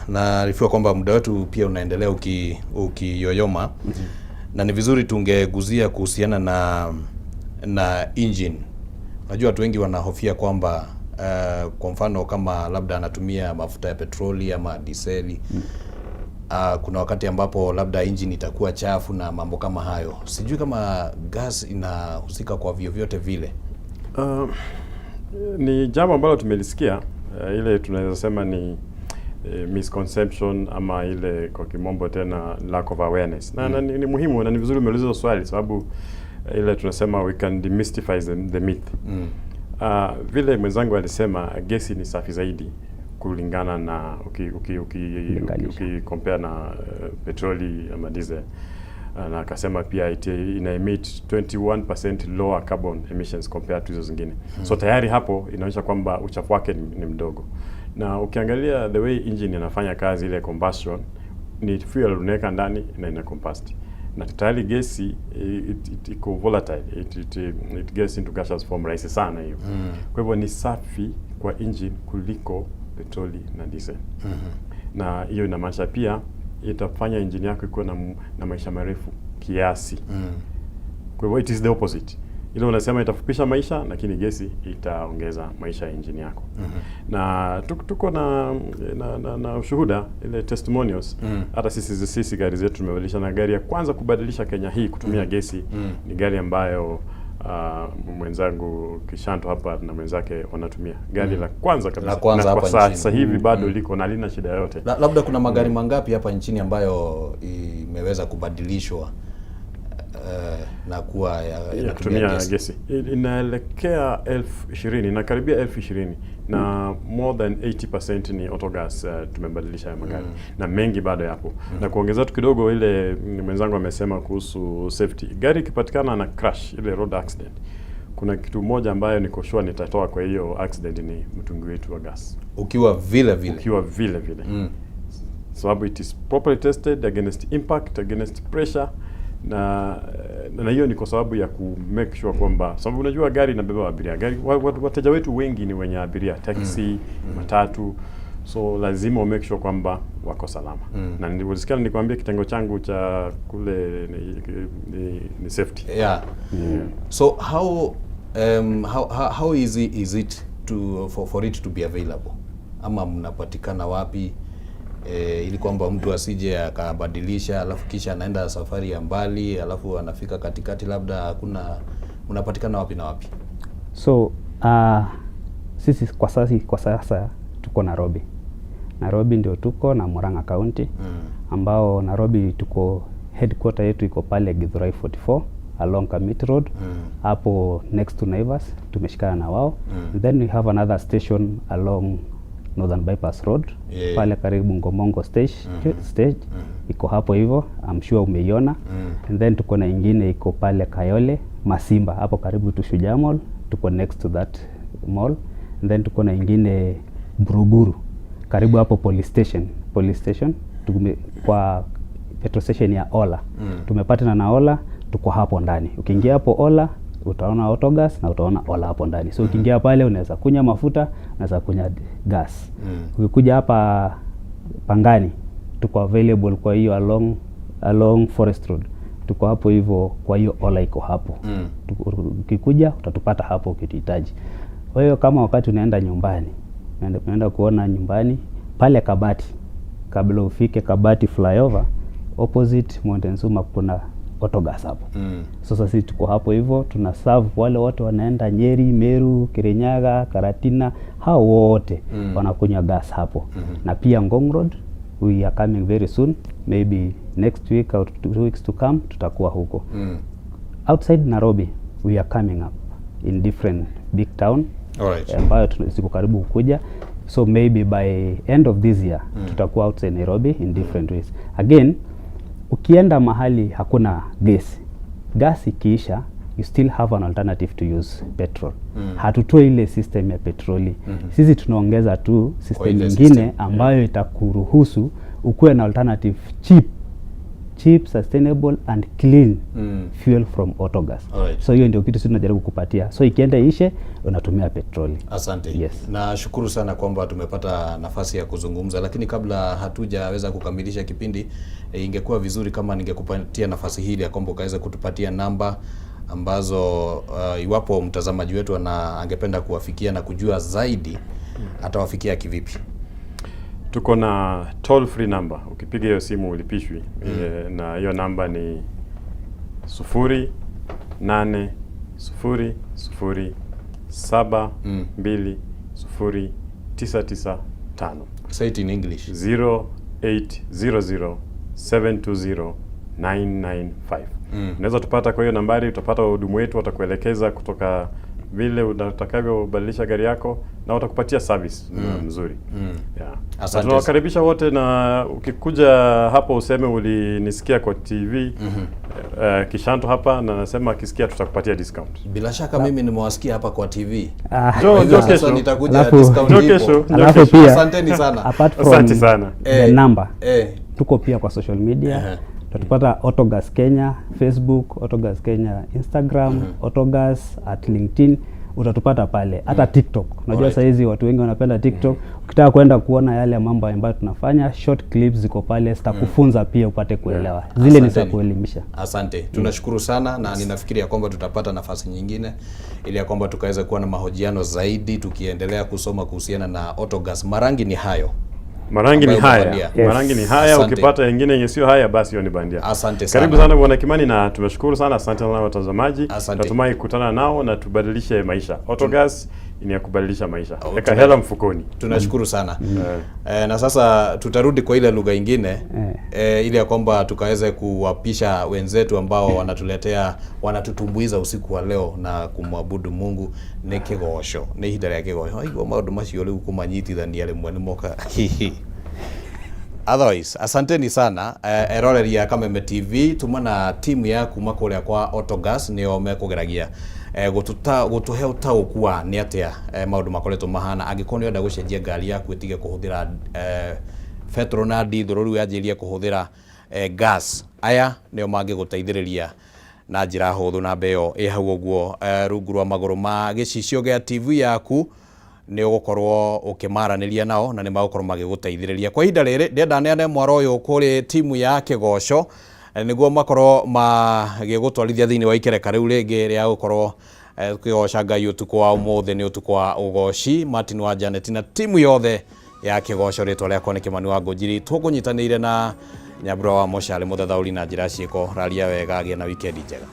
Naarifiwa kwamba muda wetu pia unaendelea ukiyoyoma na ni vizuri tungeguzia kuhusiana na engine. Najua watu wengi wanahofia kwamba kwa mfano kama labda anatumia mafuta ya petroli ama diseli, kuna wakati ambapo labda engine itakuwa chafu na mambo kama hayo. Sijui kama gas inahusika kwa vyovyote vile. Ni jambo ambalo tumelisikia, ile tunaweza sema ni misconception ama ile kwa kimombo tena lack of awareness na ni muhimu na ni vizuri umeuliza swali sababu ile tunasema we can demystify the myth. Vile mwenzangu alisema, gesi ni safi zaidi kulingana na Linganisha. Uki compare na petroli ama diesel. Na akasema pia ina emit 21% lower carbon emissions compared to hizo zingine. So tayari hapo inaonyesha kwamba uchafu wake ni mdogo. Na ukiangalia the way engine inafanya kazi, ile combustion ni fuel unaweka ndani na ina combust, na tayari gesi iko volatile, it gets into gaseous form rahisi sana hiyo. Kwa hivyo ni safi kwa engine kuliko petroli na diesel. Na hiyo inamaanisha pia itafanya engine yako ikuwe na maisha marefu kiasi. Kwa hivyo it is the opposite. Ile unasema itafupisha maisha, lakini gesi itaongeza maisha ya engine yako. Na tuko na ushuhuda, ile testimonials. Hata sisi gari zetu tumebadilisha, na gari ya kwanza kubadilisha Kenya hii kutumia gesi ni gari ambayo mwenzangu Kishanto hapa na mwenzake wanatumia, gari la kwanza kabisa. La kwanza Na hapa kwa nchini. Sasa hivi bado liko na halina shida yoyote. Labda kuna magari mangapi hapa nchini ambayo imeweza kubadilishwa na kuwa ya yanatumia kutumia gesi? Gesi inaelekea 20,000, inakaribia 20,000, na more than 80% ni autogas. Tumebadilisha ya magari na mengi bado yapo. Na kuongeza tu kidogo ile mwenzangu amesema kuhusu safety, gari ikipatikana na crash, ile road accident, kuna kitu moja ambayo niko sure nitatoa kwa hiyo accident ni mtungi wetu wa gas. Ukiwa vile vile. Ukiwa vile vile, sababu it is properly tested against impact, against pressure, na hiyo ni kwa sababu ya ku make sure kwamba, sababu unajua gari inabeba abiria, gari wateja wetu wengi ni wenye abiria, taxi, matatu, so lazima u make sure kwamba wako salama. Na nilivyosikia nikwambia kitengo changu cha kule ni safety. So how easy is it to for it to be available? Ama mnapatikana wapi? Ili kwamba mtu asije akabadilisha alafu kisha anaenda safari ya mbali, alafu anafika katikati labda hakuna. Mnapatikana wapi na wapi? So sisi kwa sasa tuko Nairobi. Nairobi ndio tuko na Murang'a County, ambao Nairobi tuko, headquarter yetu iko pale Githurai 44 along Kamiti Road, hapo next to Naivas, tumeshikana na wao. Then we have another station along Northern Bypass Road, pale karibu Ngomongo stage iko hapo hivyo, I'm sure umeiona. And then tuko na ingine iko pale Kayole Masimba, hapo karibu tu Shujaa Mall, tuko next to that mall. And then tuko na ingine Buruburu, karibu hapo police station kwa petrol station ya Ola. Tumepatana na Ola, tuko hapo ndani. Ukiingia hapo Ola utaona Autogas na utaona Ola hapo ndani. So ukiingia pale unaweza kunywa mafuta, unaweza kunywa gas. Ukikuja hapa Pangani tuko available kwa hiyo along Forest Road, tuko hapo hivyo, kwa hiyo Ola iko hapo. Ukikuja utatupata hapo ukituhitaji. Kwa hiyo kama wakati unaenda nyumbani, unaenda kuona nyumbani pale Kabati, kabla ufike Kabati flyover, opposite Mountain Zuma, kuna Autogas hapo. Sasa sisi tuko hapo hivyo, tuna serve wale wote wanaenda Nyeri, Meru, Kirinyaga, Karatina, hao wote wanakunywa gas hapo. Na pia Ngong Road we are coming very soon, maybe next week or 2 weeks to come tutakuwa huko. Outside Nairobi we are coming up in different big town ambayo ziko karibu kukuja, so maybe by end of this year tutakuwa outside Nairobi in different ways. Again, ukienda mahali hakuna gesi, gas ikiisha, you still have an alternative to use petrol. Hatutoi ile system ya petroli. Sisi tunaongeza tu system ile nyingine system, ambayo itakuruhusu ukuwe na alternative cheap. cheap, sustainable and clean fuel from autogas. So hiyo ndio kitu sisi tunajaribu kupatia. So ikienda ishe, unatumia petroli. Asante. Yes. Nashukuru sana kwamba tumepata nafasi ya kuzungumza, lakini kabla hatujaweza kukamilisha kipindi ingekuwa vizuri kama ningekupatia nafasi hii ya kwamba ukaweza kutupatia namba ambazo iwapo mtazamaji wetu angependa kuwafikia na kujua zaidi atawafikia kivipi? Tuko na toll free number, ukipiga hiyo simu ulipishwi. Na hiyo namba ni 0800 720 995. Say it in English. 0800 720 995. Unaweza tupata kwa hiyo nambari, utapata wahudumu wetu watakuelekeza kutoka vile utakavyobadilisha gari yako na watakupatia service mzuri. Yeah. Na Asante. tunawakaribisha wote, na ukikuja hapo useme ulinisikia kwa TV Kishanto hapa, na nasema akisikia tutakupatia discount. Bila shaka mimi nimewasikia hapa kwa TV. Njoo Kwa hivyo njoo sasa kesho. nitakuja, discount Njoo ipo. kesho. Njoo Alafu kesho. pia Asanteni sana. apart from Asante sana. the number, tuko pia kwa social media. Utatupata Autogas Kenya Facebook, Autogas Kenya Instagram, Autogas at LinkedIn, utatupata pale hata TikTok. Unajua sahizi watu wengi wanapenda TikTok. Ukitaka kwenda kuona yale mambo ambayo tunafanya, short clips ziko pale, zitakufunza pia upate kuelewa. Zile ni za Asanteni. kuelimisha. Asante, tunashukuru sana na ninafikiri ya kwamba tutapata nafasi nyingine ili ya kwamba tukaweza kuwa na mahojiano zaidi tukiendelea kusoma kuhusiana na Autogas. Marangi ni hayo. Marangi ni Ambayo haya. bandia. Yes. Marangi ni haya. Asante. Ukipata yengine yenye sio haya, basi hiyo ni bandia. Asante sana. Karibu sana Bwana Kimani, na tumeshukuru sana. Asante sana watazamaji. Asante. Natumai kukutana nao na tubadilishe maisha. Autogas ni ya kubadilisha maisha. Weka hela mfukoni. Tunashukuru sana. Na sasa tutarudi kwa ile lugha ingine ili ya kwamba tukaweze kuwapisha wenzetu ambao wanatuletea, wanatutumbuiza usiku wa leo na kumwabudu Mungu nĩ kĩgoco, nĩ ihinda rĩa kĩgoco. Aigua maũndũ macio rĩu kũmanyitithania rĩmwe nĩ moka. Otherwise, asanteni sana eroreri a Kameme TV, tuma na timu ya kuma kũrĩa kwa Autogas nĩo mekũgeragia gũtũhe ũtaũku wa nĩ atĩa maũndũ makoretwo mahana. Angĩkorwo nĩ ũrenda gũcenjia ngari yaku ĩtige kũhũthĩra petrol na diesel, rĩu yanjĩrĩrie kũhũthĩra gas, aya nĩo mangĩgũteithĩrĩria na njĩra hũthũ. Namba ĩyo ĩ hau ũguo rungu rwa magũrũ ma gĩcicio gĩa TV yaku, nĩ ũgũkorwo ũkĩmaranĩria nao na nĩ magũkorwo magĩgũteithĩrĩria. Kwa ihinda rĩrĩ ndĩrenda neane mwaro ũyũ kũrĩ timu ya kĩgoco nĩguo makorwo magĩgũtwarithia thĩinĩ wa ikereka rĩu rĩngĩ rĩa gũkorwo kĩgoca Ngai. Ũtukũ wa ũmũthĩ nĩ ũtukũ wa ũgoci. Martin wa Janet na timu yothe ya kĩgoco, rĩtwa rĩakwa nĩ Kĩmani wa Ngũnjiri, tũkũnyitanĩire na Nyambura wa Mocarĩ, mũthathaũri na njĩra ciĩko. Raria wega, gĩa na wikendi njega.